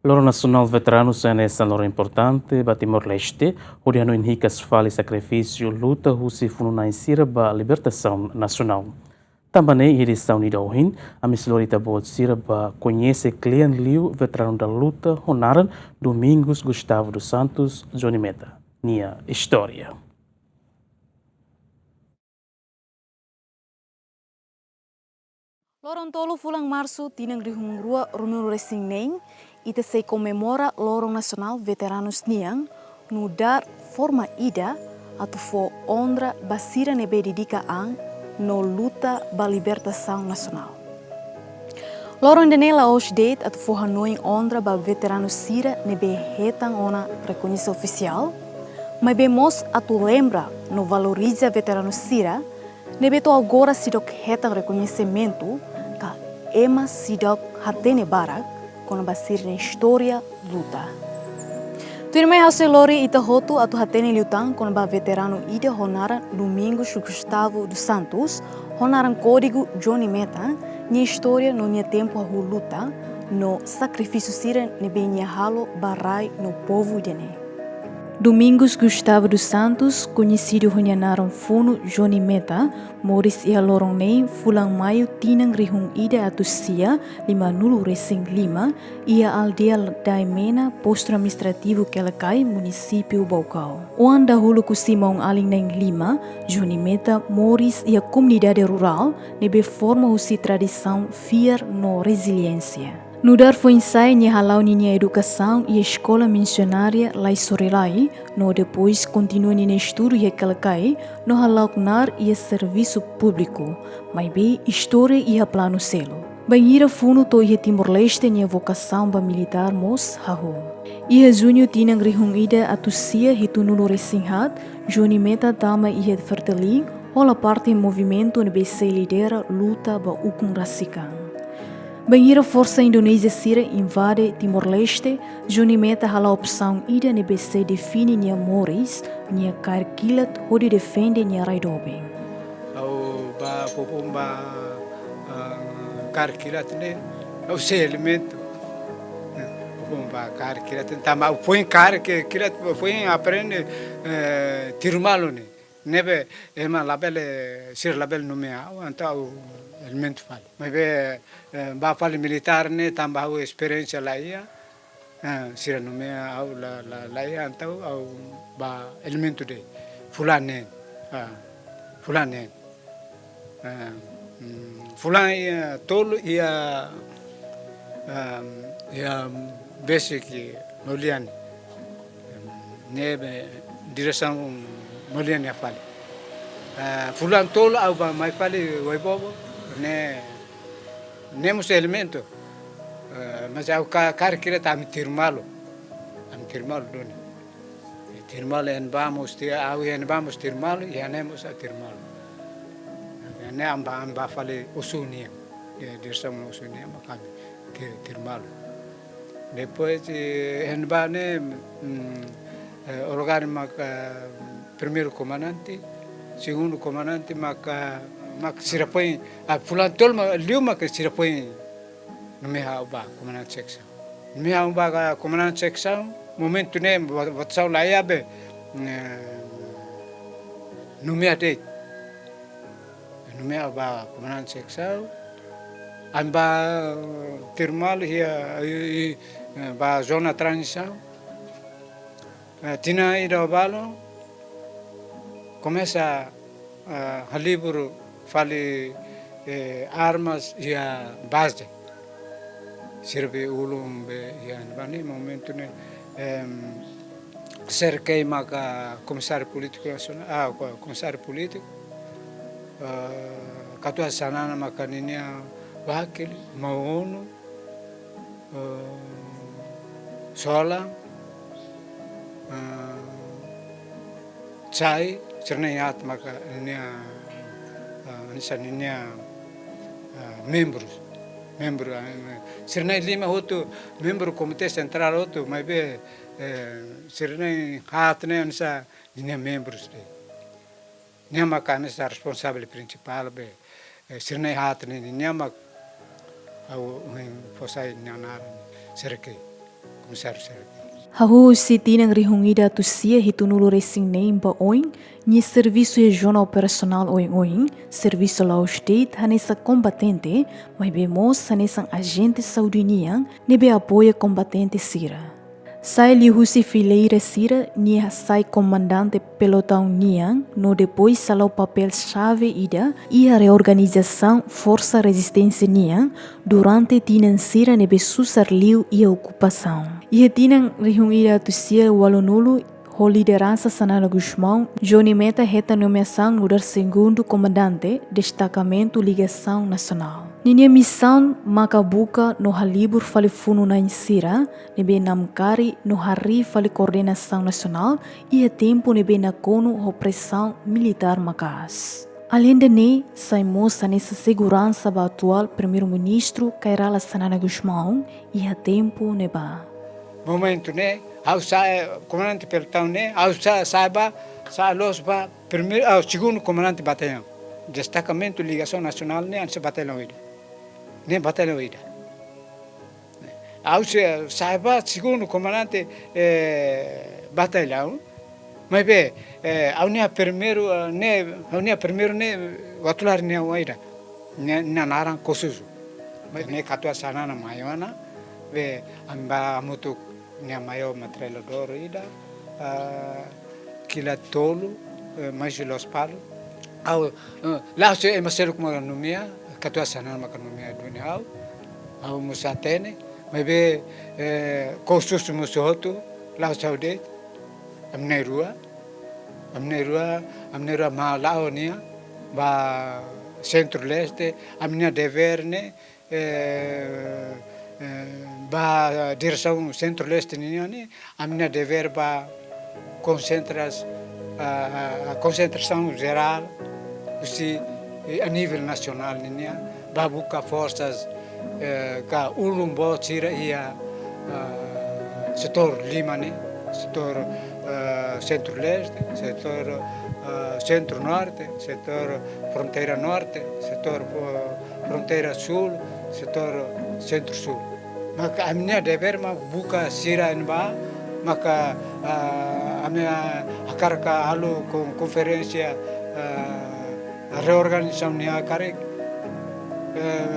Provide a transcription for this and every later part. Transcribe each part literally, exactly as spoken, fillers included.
Loron Nasionál Veteranus sai hanesan loron importante ba Timor-Leste, hodi hanoin hikas fali sakrifísiu luta husi funu-na'in sira ba libertasaun nasionál. Tanba ne'e, iha edisaun ida ohin, ami sei lori ita-boot sira ba koñese kle'an liu veteranu da luta ho naran Domingos Gustavo dos Santos, Johnny Meta, nia istória. Loron tolu fulan Marsu tinan rihun rua ruanulu-resin-neen, ita sei komemora Loron Nasionál Veteranus nian, nu'udar forma ida atu fó onra ba sira ne'ebé dedika an no luta ba libertasaun nasionál. Loron ida-ne'e la'ós de'it atu fó hanoin onra ba veteranu sira ne'ebé hetan ona rekoñese ofisiál, maibé mós atu lembra no valoriza veteranu sira ne'ebé to'o agora seidauk hetan rekoñesimentu, ka ema seidauk hatene barak kona-ba sira-nia istória luta. Tuirmai ha'u sei lori ita hotu atu hatene liután kona-ba veteranu ida ho naran Domingos Gustavo dos Santos, ho naran kódigu Johnny Meta, nia istória no nia tempu hahú luta, no sakrifísiu sira ne'ebé nia halo ba rai no povu ida-ne'e. Domingos Gustavo dos Santos, koñesidu ho nia naran funu Johnny Meta, moris iha loron neen fulan Maiu tinan rihun ida atus sia limanulu-resin-lima, iha aldeia Daimena, postu administrativu Quelicai, munisípiu Baucau. Oan dahuluk husi maun-alin na'in-lima, Johnny Meta moris iha komunidade rurál ne'ebé forma husi tradisaun fiar no reziliénsia. Nu'udar foin-sa'e nia hala'o ninia edukasaun iha eskola misionária Laisorilai, no depois kontinua ninia estudu iha Quelicai, no hala'o knaar iha servisu públiku, maibé istória iha planu seluk. Bainhira funu to'o iha Timor-Leste, nia vokasaun ba militár mós hahú. Iha Juñu tinan rihun ida atus sia hitunulu-resin-haat, Johnny Meta tama iha Fretilin, hola parte movimentu ne'ebé sei lidera luta ba ukun rasik an. Bainhira forsa Indonézia sira invade Timor-Leste, Johnny Meta hala'o opsaun ida ne'ebé sei define nia moris, nia kaer kilat hodi defende nia rai doben. Ha'u bá foufoun ba, ah, kaer kilat ne'e, ha'u sei elementu. Foufoun ba kaer kilat ne'e, tanba ha'u foin kaer ke kilat, foin aprende, eh, tiru malu ne'e. Ne'ebé ema labele, sira labele nomeia ha'u, entaun ha'u elementu fali. Maibé, eh, bá fali militár ne'e tanba ha'u esperiénsia la iha, eh, sira nomeia ha'u la, la, la iha, entaun ha'u bá elementu de'it. Fulan neen, ah, fulan neen. Ah, mm, fulan iha tolu iha, ah, iha besik Mauliani. Ne'ebé diresaun Mauliani ha'u fali. Ah, fulan tolu ha'u bá mai fali Waibobo, ne'e, ne'e mós elementu. Ah, mas ha'u ka-, kaer kilat ami tiru malu. Ami tiru malu duni. Tiru malu iha ne'ebá mós tiru, ha'u iha ne'ebá mós tiru malu, iha ne'e mós ha'u tiru malu. Ne'e ami bá, ami bá fali Osu nian. Iha diresaun Osu nian, mak ami ti-, tiru malu. Depois, eh, iha ne'ebá ne'e, mm, eh, Olgari maka primeiru komandante, segundu komandante maka, maka sira foin, ah, fulan tolu ma-, liu maka sira foin nomeia ha'u ba komandante seksaun. Nomeia ha'u ba ka komandante seksaun, momentu ne'e vo-, votasaun la iha be, eh, nomeia de'it. Nomeia ha'u ba komandante seksaun. Ami bá tiru malu iha, i, i, eh, ba zona tranzisaun. Eh, tinan ida ho balun, komesa, eh, halibur fali, eh, armas iha baze. Sira be ulun be iha ne'ebá ne'e momentu ne'e, em, Serkei maka komisáriu polítiku nasionál, ah, ko-, komisáriu polítiku, eh, Katuas Xanana maka ninia wakil, Maono, eh, Sola, eh, Sai, sira na'in haat maka ninia, eh, hanesan ninia, eh, membrus. Membru, eh, sira na'in-lima hotu, membru Komité Sentrál hotu, maibé, eh, sira na'in haat ne'e hanesan ninia membrus de'it. Nia maka hanesan responsavel prinsipál be, eh, sira na'in haat ne'e, nia mak ha'u, eh, fó sai nia naran Serkei. Hahú husi tinan rihun ida atus sia hitunulu resin neen ba oin, nia servisu iha zona operasionál oioin, servisu la'ós de'it hanesan kombatente, maibé mós hanesan ajente saúde nian ne'ebé apoia kombatente sira. Sai liuhusi fileira sira, nia sai komandante pelotaun nian, no depois hala'o papél xave ida iha reorganizasaun forsa rezisténsia nian durante tinan sira ne'ebé susar liu iha okupasaun. Iha tinan rihun ida atus sia ualunulu, ho lideransa Xanana Gusmão, Johnny Meta hetan nomeasaun nu'udar segundu komandante Destakamentu Ligasaun Nasionál. Ninia misaun maka buka no halibur fali funu-na'in sira ne'ebé namkari no harii fali koordenasaun nasionál iha tempu ne'ebé nakonu ho presaun militár maka'as. Aleinde ne'e, sai mós hanesan seguransa ba atuál Primeiru-Ministru Kay Rala Xanana Gusmão iha tempu ne'ebá. Momentu ne'e, ha'u sai komandante pelotaun ne'e, ha'u sai, sai ba, sai loos ba primeiru, ah, segundu komandante batallaun. Destakamentu Ligasaun Nasionál ne'e hanesan batallaun ida. Ne'e batallaun ida. Ha'u sai, sai ba segundu komandante, eh, batallaun. Maibé, eh, ha'u-nia primeiru, eh, ne'e, ha'u-nia primeiru ne'e, Watulari nia oan ida. Nia, nia naran Kosusu. Maibé ne'e katuas Xanana mai ona, be ami ba hamutuk nia maior metralhadora ida, ah, kila tolu, eh, mais loos palu. Ha'u, eh, la'ós ema seluk mak nomeia, katuas Xanana mak nomeia duni ha'u. Ha'u mós hatene, maibé, eh, Kosusu mós hotu, la'ós ha'u de'it, ami na'in-rua, ami na'in-rua, ami na'in-rua mak la'o nia, ba Centro-Leste, ami-nia devér ne'e, eh, eh, ba diresaun Centro-Leste nian ne'e, ami-nia devér ba konsentras, ah, ah, konsentrasaun jerál, husi, eh, a nível nasionál nian, ba buka forsas, eh, ka ulun boot sira iha, ah, setór lima ne'e, setór, eh, Centro-Leste, setór, eh, Centro-Norte, setór fronteira Norte, setór, eh, fronteira Súl, setór Centro-Súl. Maka ami-nia devér mak buka sira ne'ebá, maka, ah, ami, ah, hakarak halo kon-, konferénsia, ah, reorganizasaun nia karik, eh,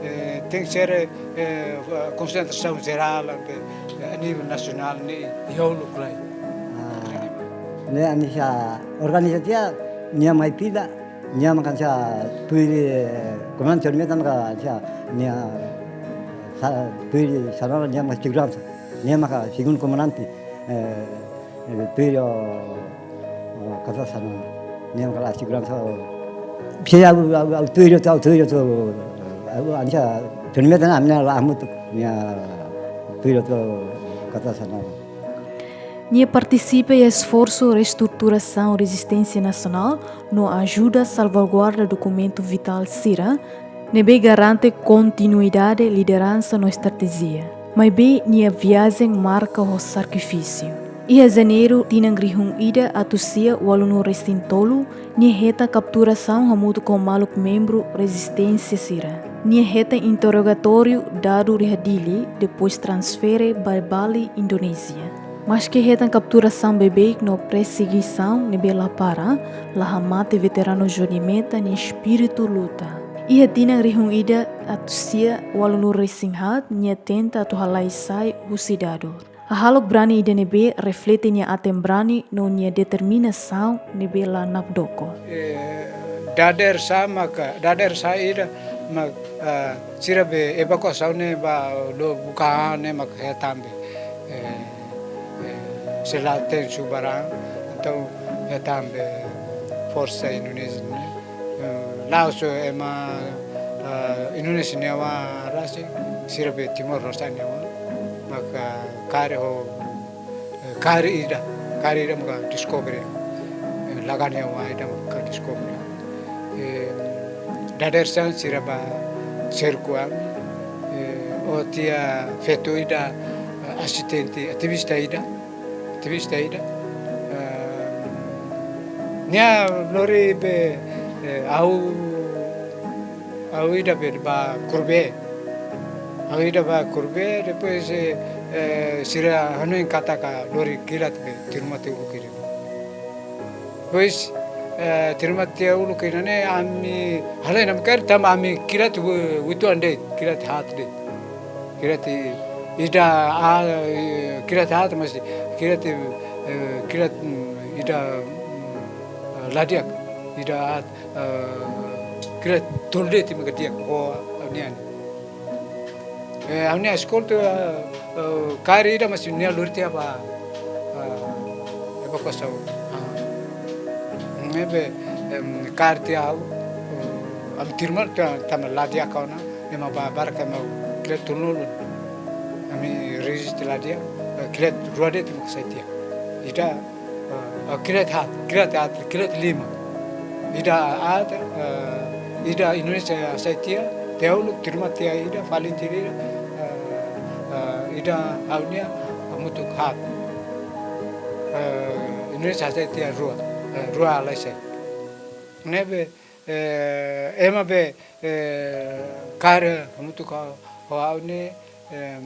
eh, tenke ser, eh, konsentrasaun jerál, eh, a nível nasionál ne'e, iha uluk lai. Ah, ne'e ami sa organiza tiha, nia mai fila, nia maka sa tuir, eh, komandante Johnny Meta maka sa nia sa tuir Xanana nia maka seguransa. Nia maka segundu komandante, eh, eh, tuir, oh, oh, katuas Xanana. Nia maka la seguransa, oh. Se ha'u, ha'u, ha'u tuir, ha'u tuir, ha'u, ha'u, hanesan Johnny Meta ne'e, ami la hamutuk, nia tuir, ha'u katuas Xanana. Nia partisipa iha esforsu reestruturasaun rezisténsia nasionál no ajuda salvaguarda dokumentu vitál sira, ne'ebé garante kontinuidade lideransa no estratéjia. Maibé nia viajen marka ho sakrifísiu. Iha Janeiru tinan rihun ida atus sia ualunulu resin tolu, nia hetan kapturasaun hamutuk ho maluk membru rezisténsia sira. Nia hetan interrogatóriu dadu iha Dili, depois transfere ba Bali, Indonézia. Maske hetan kapturasaun beibeik no persegisaun ne'ebé la para, la hamate veteranu Johnny Meta nia espíritu luta. Iha tinan rihun ida atus sia ualunulu resin haat, nia tenta atu halai sai husi dadur. Hahalok brani ida-ne'ebé reflete nia aten brani no nia determinasaun ne'ebé la nakdoko. Eh, dadeer-saan maka, dadeer-saan ida mak, ah, sira be evakuasaun ne'e ba la'o buka an ne'e mak hetan be. Eh, eh, sei la tenke subar an, entaun hetan be forsa Indonézia ne'e. Eh, la'ós ema, eh, Indonézia nia oan rasik, sira be Timor-Leste nia oan. Maka kaer ho, eh, kaer ida, kaer ida maka deskobre. Eh, laga nia oan ida maka deskobre. Eh, dadeer-saan sira ba serku ami. Eh, ho tiha feto ida, eh, asistente, ativista ida. Ativista ida. Eh, nia lori be, eh, ha'u, ha'u ida be ba Kurbé. Ha'u ida ba Kurbé, depois, eh, eh, sira hanoin katak lori kilat be, tuirmai tiha uluk ida. Depois, eh, tuirmai tiha uluk ida-ne'e, ami halo ina ami kaer tanba ami kilat u-, uitoan de'it, kilat haat de'it. Kilat i-, ida, ah, eh, kilat haat, mas kilat, eh, kilat, mm, ida, mm, ah, la di'ak, ida haat, eh, kilat tolu de'it mak di'ak, ho, nian. Eh, ha'u-nia eskoltu, eh, eh, kaer ida mas nia lori tiha ba, eh, evakuasaun. Ah. Ne'ebé, em, kaer tiha ha'u, eh, ami tuirmai tiha tanba la di'ak ona, ema ba barak ema kilat tolu-nulu. Ami reziste la di'ak, eh, kilat rua de'it mak sai tiha. Ida, eh, eh, kilat haat, kilat haat, kilat lima. Ida haat, eh, ida Indonézia hasai tiha, tiha uluk tuirmai tiha ida, fali tiha ida, eh, eh, ida ha'u-nia hamutuk haat. Eh, Indonézia hasai tiha rua, eh, rua halai sai. Ne'ebé, eh, ema be, eh, kaer hamutuk ho, ho ha'u ne'e, em,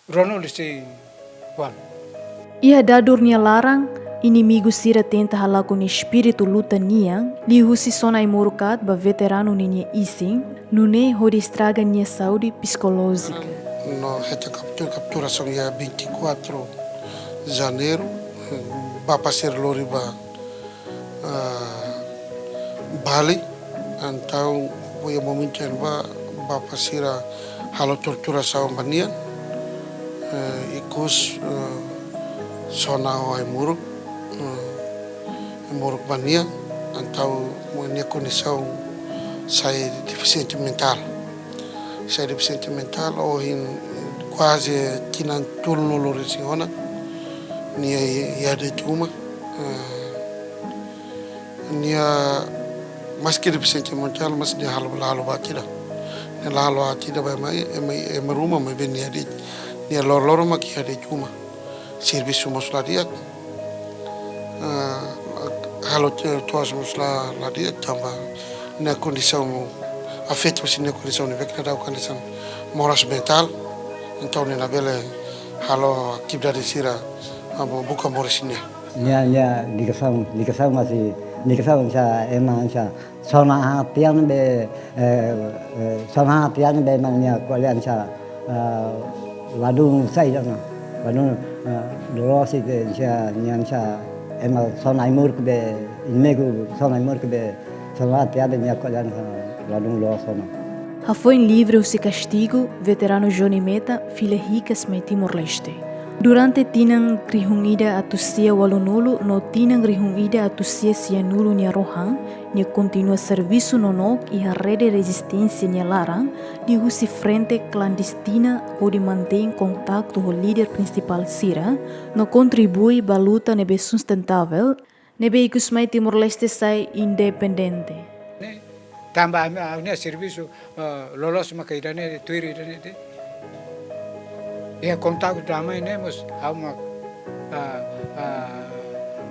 ruanulu-resin-ualu. Iha dadur nia laran, inimigu sira tenta halakon nia espíritu luta nian, liuhusi sona ai-moruk aat ba veteranu ninia isin, nune'e hodi estraga nia saúde psikolójika. No hetan kaptura, kapturasaun iha vinte e quatro Janeiru, eh, ba pasiar lori ba ah, Bali, entaun, iha momentu ne'ebá, bapa sira halo torturasaun ba nia, eh, ikus, eh, sona ho ai-moruk, eh, ai-moruk ba nia, entaun, nia kondisaun sai defisiente mentál. Sai defisiente mentál, ohin kuaze tinan tolu-nulu-resin-ona, nia iha de'it uma, eh, nia maski defisiente mentál, mas nia halo, la halo buat ida. Nia la halo buat ida ba ema, ema, ema ruma, maibé nia de'it, nia loroloron mak iha de'it uma. Servisu mós la di'ak. Ah, halo te-, to'os mós la, la di'ak tanba nia kondisaun afeta husi nia kondisaun ne'ebé ke daudaun kondisaun moras mentál. Entaun nia labele halo atividade sira, ah, buka moris nian. Nia, nia ligasaun, ligasaun masi, ligasaun hanesan ema hanesan sona haat tiha ne'ebé, eh, eh, sona haat tiha ne'ebé ema nia ko'alia hanesan, eh, ladún saida ona. Ladún, eh, loloos ida hanesan, nia hanesan ema sona ai-moruk be, inimigu sona ai-moruk be, sona haat tiha be nia ko'alia hanesan ladún loloos ona. Hafoin livre husi kastigu, veteranu Johnny Meta fila hikas mai Timor-Leste. Durante tinan rihun ida atus sia ualunulu no tinan rihun ida atus sia sianulu nia rohan, nia kontinua servisu nonook iha Rede Rezisténsia nia laran, liuhusi frente klandestina hodi mantein kontaktu ho líder prinsipál sira, no kontribui ba luta ne'ebé sustentável, ne'ebé ikus mai Timor-Leste sai independente. Tanba ami, ami-nia servisu, eh, loloos maka ida-ne'e, tuir ida-ne'e de'it. Iha kontaktu dame ne'e mós ha'u mak, ah, ah,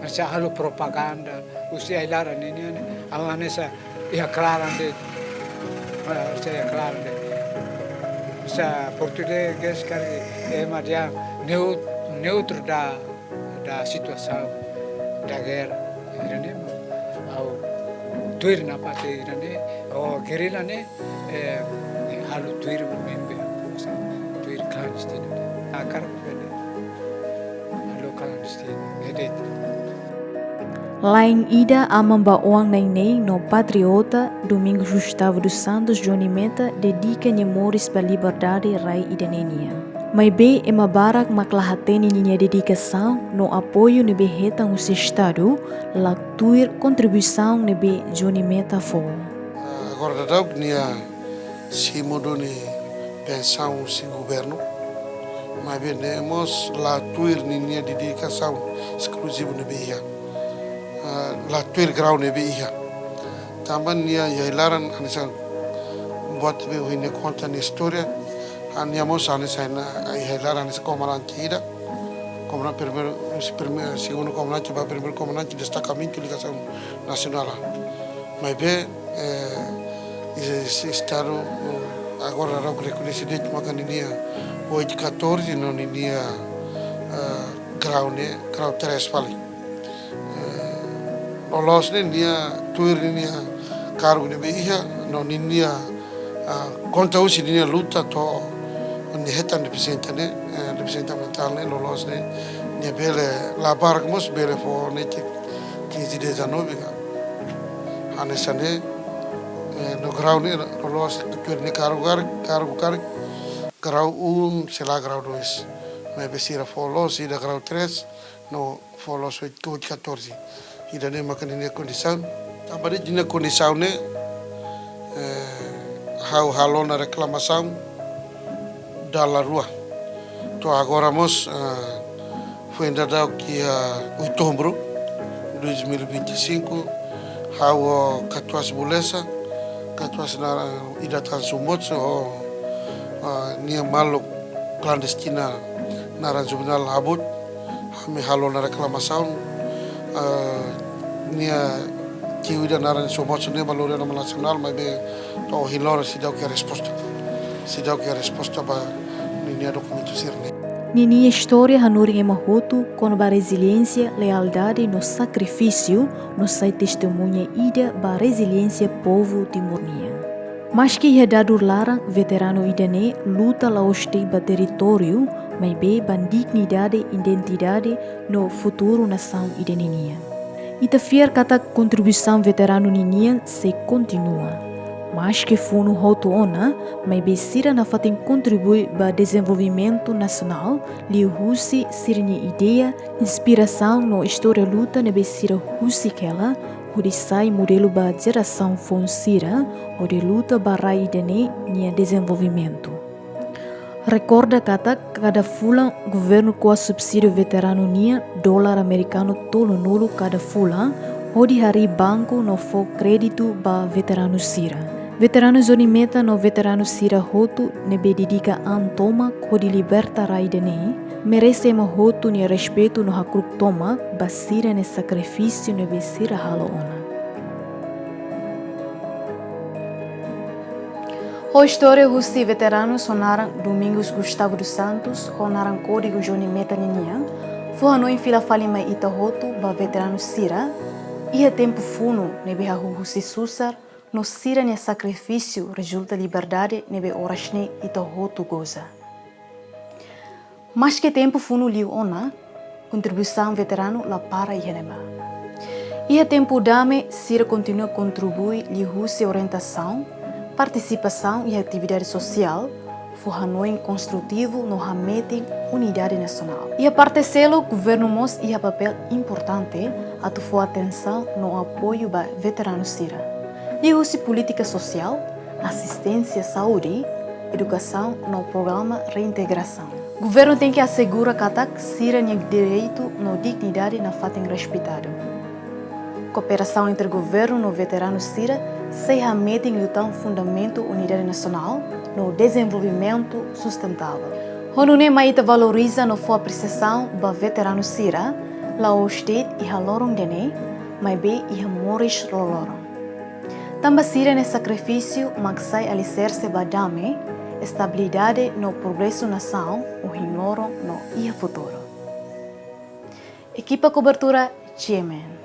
hanesan halo propaganda, husi ai-laran ne'e nian, ha'u hanesan iha klaran de'it, ah, hanesan iha klaran de'it. Hanesan portugés karik ema dehan neut-, neutru da, da situasaun, da gerra. Ida-ne'e, ha'u tuir nafatin ida-ne'e, o gerrilla ne'e, eh, halo tuir member, tuir klandestina. Akar bele halo klandestina, ne'e de'it. La'en ida aman ba oan na'in-neen no patriota, Domingos Gustavo dos Santos Johnny Meta dedika nia moris ba liberdade rai ida-ne'e nian. Maibé ema barak mak la hatene ninia dedikasaun no apoiu ne'ebé hetan husi Estadu, la tuir kontribuisaun ne'ebé Johnny Meta fó. Agora daudaun nia simu duni pensaun husi governu, maibé ne'e mós la tuir ninia dedikasaun eskluzivu ne'ebé iha. Ah, la tuir grau ne'ebé iha. Tanba nia iha ai-laran hanesan buat be ohin nia konta nia istória. Ah, nia mós hanesan iha ai-laran hanesan komandante ida. Komandante primeiru, primeiru, segundu komandante ba primeiru komandante destakamentu ligasaun nasionál. Maibé, eh, es-, Estadu, eh, Agora daudaun rekoñese de'it maka ninia oito catorze no ninia, ah, grau ne'e, grau três fali. Eh, loloos ne'e nia tuir ninia kargu ne'ebé iha, no ninia, ah, konta husi ninia luta to'o nia hetan defisiénsia ne'e, eh, defisiénsia mentál ne'e, loloos ne'e, nia bele labarik mós bele fó netik quinze, dezanove ka. Hanesan ne'e, eh, no grau ne'e, loloos tuir nia kargu karik, kargu karik, grau um, sei la grau dois. Maibé sira fó loos ida grau três, no fó loos oito, oito catorze. Ida-ne'e maka ninia kondisaun. Tanba de'it ninia kondisaun ne'e, eh, ha'u halo ona reklamasaun dala rua. To'o agora mós, eh, foin daudauk iha, eh, Outubru dois mil e vinte e cinco, ha'u ho katuas Bulesa, katuas naran ida tan Somotxo, ho, eh, nia maluk klandestina naran Juvenal Abut, ami halo ona reklamasaun, eh, nia tiu ida naran Somotxo ne'e ba lori ona ba nasionál, maibé to'o ohin loron seidauk iha resposta. Seidauk iha resposta ba ninia dokumentu sira-ne'e. Ninia istória hanorin ema hotu kona-ba reziliénsia, lealdade no sakrifísiu, no sai testemuña ida ba reziliénsia povu Timor nian. Maske iha dadur laran, veteranu ida-ne'e luta la'ós de'it ba territóriu, maibé ba dignidade, identidade, no futuru nasaun ida-ne'e nian. Ita fiar katak kontribuisaun veteranu ninian sei kontinua. Maske funu hotu ona, maibé sira nafatin kontribui ba dezenvolvimentu nasionál, liuhusi sira-nia ideia, inspirasaun no istória luta ne'ebé sira husik hela, hodi sai modelu ba jerasaun foun sira, hodi luta ba rai ida-ne'e nia dezenvolvimentu. Rekorda katak kada fulan governu ko'a subsídiu veteranu nian dolar amerikanu tolunulu kada fulan, hodi harii banku no fó kréditu ba veteranu sira. Veteranu Joni Meta no veteranu sira hotu ne'ebé dedika an tomak hodi liberta rai ida-ne'e, merese ema hotu nia respeitu no hakru'uk tomak ba sira-nia sakrifísiu ne'ebé sira halo ona. Ho istória husi veteranu ho naran Domingos Gustavo dos Santos, ho naran kódigu Joni Meta ninian, fó hanoin fila fali mai ita hotu ba veteranu sira, iha tempu funu ne'ebé hahú husi susar, no sira-nia sakrifísiu rezulta liberdade ne'ebé oras ne'e ita hotu goza. Maske tempu funu liu ona, kontribuisaun veteranu la para iha ne'ebá. Iha tempu dame, sira kontinua kontribui liuhusi orientasaun, partisipasaun iha atividade sosiál, fó hanoin konstrutivu no hametin unidade nasionál. Iha parte seluk, governu mós iha papél importante atu fó atensaun no apoiu ba veteranu sira, liuhusi polítika sosiál, asisténsia saúde, edukasaun no programa reintegrasaun. Governu tenke asegura katak sira-nia direitu no dignidade nafatin respeitadu. Kooperasaun entre governu no veteranu sira sei hametin liután fundamentu unidade nasionál no dezenvolvimentu sustentável. Ho nune'e mai ita valoriza no fó apresiasaun ba veteranu sira, la'ós de'it iha loron ida-ne'e, maibé iha moris loroloron. Tanba sira-nia sakrifísiu mak sai aliserse ba dame, estabilidade no progresu nasaun ohin loron no iha futuru. Ekipa kobertura, G M N.